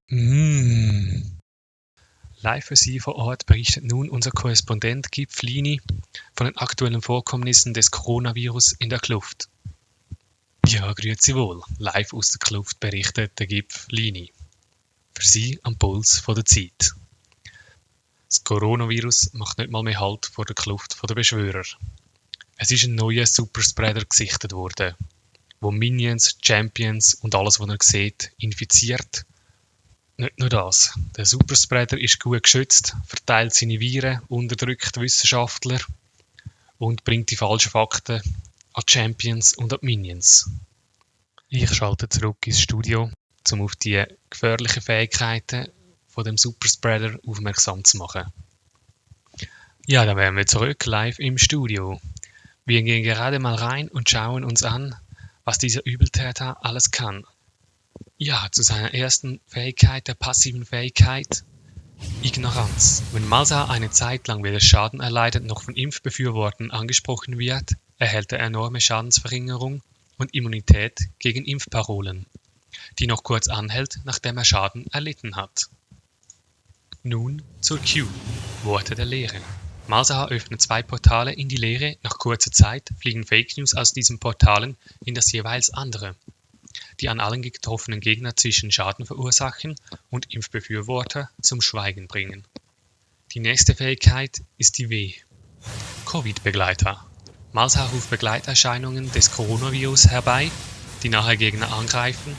Mm. Live für Sie vor Ort berichtet nun unser Korrespondent Gib Flini von den aktuellen Vorkommnissen des Coronavirus in der Kluft. Ja, grüezi wohl. Live aus der Kluft berichtet der Gib Flini. Für Sie am Puls von der Zeit. Das Coronavirus macht nicht mal mehr Halt vor der Kluft der Beschwörer. Es ist ein neuer Superspreader gesichtet worden, wo Minions, Champions und alles, was er sieht, infiziert. Nicht nur das, der Superspreader ist gut geschützt, verteilt seine Viren, unterdrückt Wissenschaftler und bringt die falschen Fakten an die Champions und an die Minions. Ich schalte zurück ins Studio, um auf die gefährlichen Fähigkeiten von dem Superspreader aufmerksam zu machen. Ja, dann wären wir zurück live im Studio. Wir gehen gerade mal rein und schauen uns an, was dieser Übeltäter alles kann. Ja, zu seiner ersten Fähigkeit, der passiven Fähigkeit, Ignoranz. Wenn Malzahar eine Zeit lang weder Schaden erleidet noch von Impfbefürwortern angesprochen wird, erhält er enorme Schadensverringerung und Immunität gegen Impfparolen, die noch kurz anhält, nachdem er Schaden erlitten hat. Nun zur Q, Worte der Lehre. Malzahar öffnet 2 Portale in die Leere, nach kurzer Zeit fliegen Fake News aus diesen Portalen in das jeweils andere, die an allen getroffenen Gegner zwischen Schaden verursachen und Impfbefürworter zum Schweigen bringen. Die nächste Fähigkeit ist die W. Covid-Begleiter. Malzahar ruft Begleiterscheinungen des Coronavirus herbei, die nachher Gegner angreifen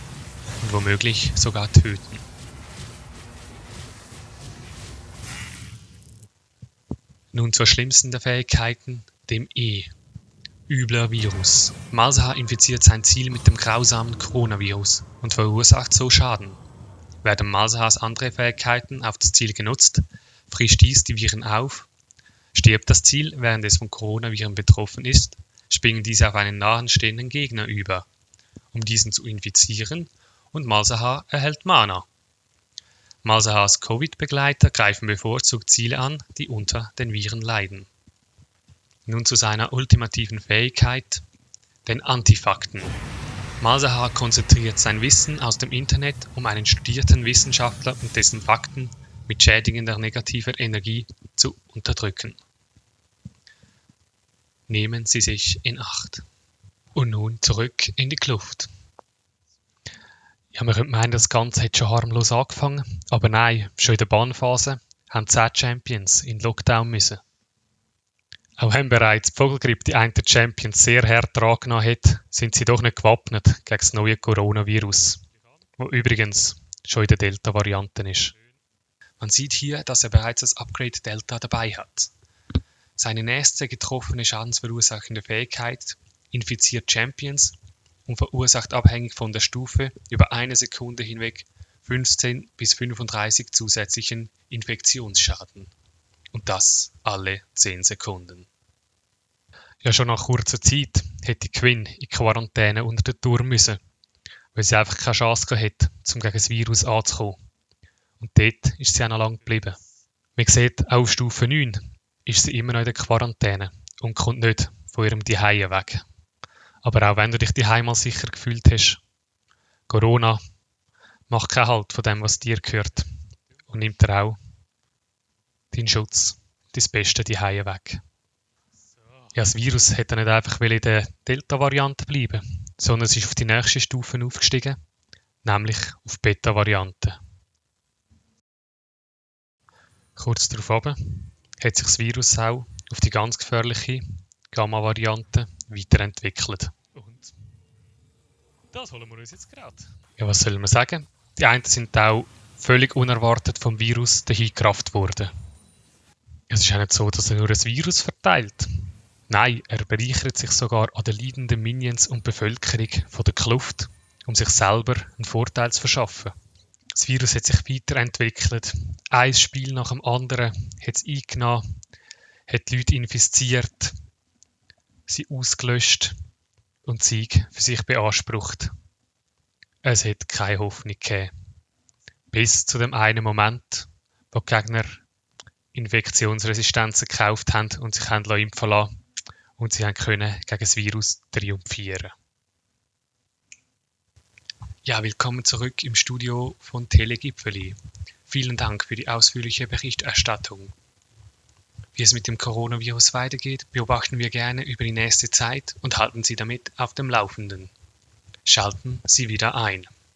und womöglich sogar töten. Nun zur schlimmsten der Fähigkeiten, dem E. Übler Virus. Malzahar infiziert sein Ziel mit dem grausamen Coronavirus und verursacht so Schaden. Werden Malzahars andere Fähigkeiten auf das Ziel genutzt, frischt dies die Viren auf. Stirbt das Ziel, während es von Coronaviren betroffen ist, springen diese auf einen nahen stehenden Gegner über, um diesen zu infizieren, und Malzahar erhält Mana. Malzahars Covid-Begleiter greifen bevorzugt Ziele an, die unter den Viren leiden. Nun zu seiner ultimativen Fähigkeit, den Antifakten. Malzahar konzentriert sein Wissen aus dem Internet, um einen studierten Wissenschaftler und dessen Fakten mit schädigender negativer Energie zu unterdrücken. Nehmen Sie sich in Acht. Und nun zurück in die Kluft. Ja, man könnte meinen, das Ganze hat schon harmlos angefangen, aber nein, schon in der Bahnphase haben 10 Champions in Lockdown müssen. Auch wenn bereits die Vogelgrippe die einen Champions sehr hart angenommen hat, sind sie doch nicht gewappnet gegen das neue Coronavirus, wo übrigens schon in der Delta-Variante ist. Man sieht hier, dass er bereits das Upgrade Delta dabei hat. Seine nächste getroffene schadensverursachende Fähigkeit infiziert Champions und verursacht abhängig von der Stufe über eine Sekunde hinweg 15 bis 35 zusätzlichen Infektionsschaden. Und das alle 10 Sekunden. Ja, schon nach kurzer Zeit hätte Quinn in Quarantäne unter den Turm müssen, weil sie einfach keine Chance hatte, um gegen das Virus anzukommen. Und dort ist sie auch noch lange geblieben. Man sieht, auch auf Stufe 9 ist sie immer noch in der Quarantäne und kommt nicht von ihrem Zuhause weg. Aber auch wenn du dich daheim mal sicher gefühlt hast, Corona macht keinen Halt von dem, was dir gehört und nimmt dir auch deinen Schutz, dein Beste daheim weg. Ja, das Virus hätte nicht einfach in der Delta-Variante bleiben, sondern es ist auf die nächste Stufe aufgestiegen, nämlich auf Beta-Variante. Kurz darauf hat sich das Virus auch auf die ganz gefährliche Gamma-Variante weiterentwickelt. Und das holen wir uns jetzt gerade. Ja, was soll man sagen? Die einen sind auch völlig unerwartet vom Virus dahin gerafft worden. Es ist ja nicht so, dass er nur ein Virus verteilt. Nein, er bereichert sich sogar an den leidenden Minions und Bevölkerung von der Kluft, um sich selber einen Vorteil zu verschaffen. Das Virus hat sich weiterentwickelt. Ein Spiel nach dem anderen hat es eingenommen, hat die Leute infiziert, sie ausgelöscht und Sieg für sich beansprucht. Es hat keine Hoffnung gegeben. Bis zu dem einen Moment, wo die Gegner Infektionsresistenzen gekauft haben und sich impfen lassen und sie können gegen das Virus triumphieren. Ja, willkommen zurück im Studio von Telegipfeli. Vielen Dank für die ausführliche Berichterstattung. Wie es mit dem Coronavirus weitergeht, beobachten wir gerne über die nächste Zeit und halten Sie damit auf dem Laufenden. Schalten Sie wieder ein.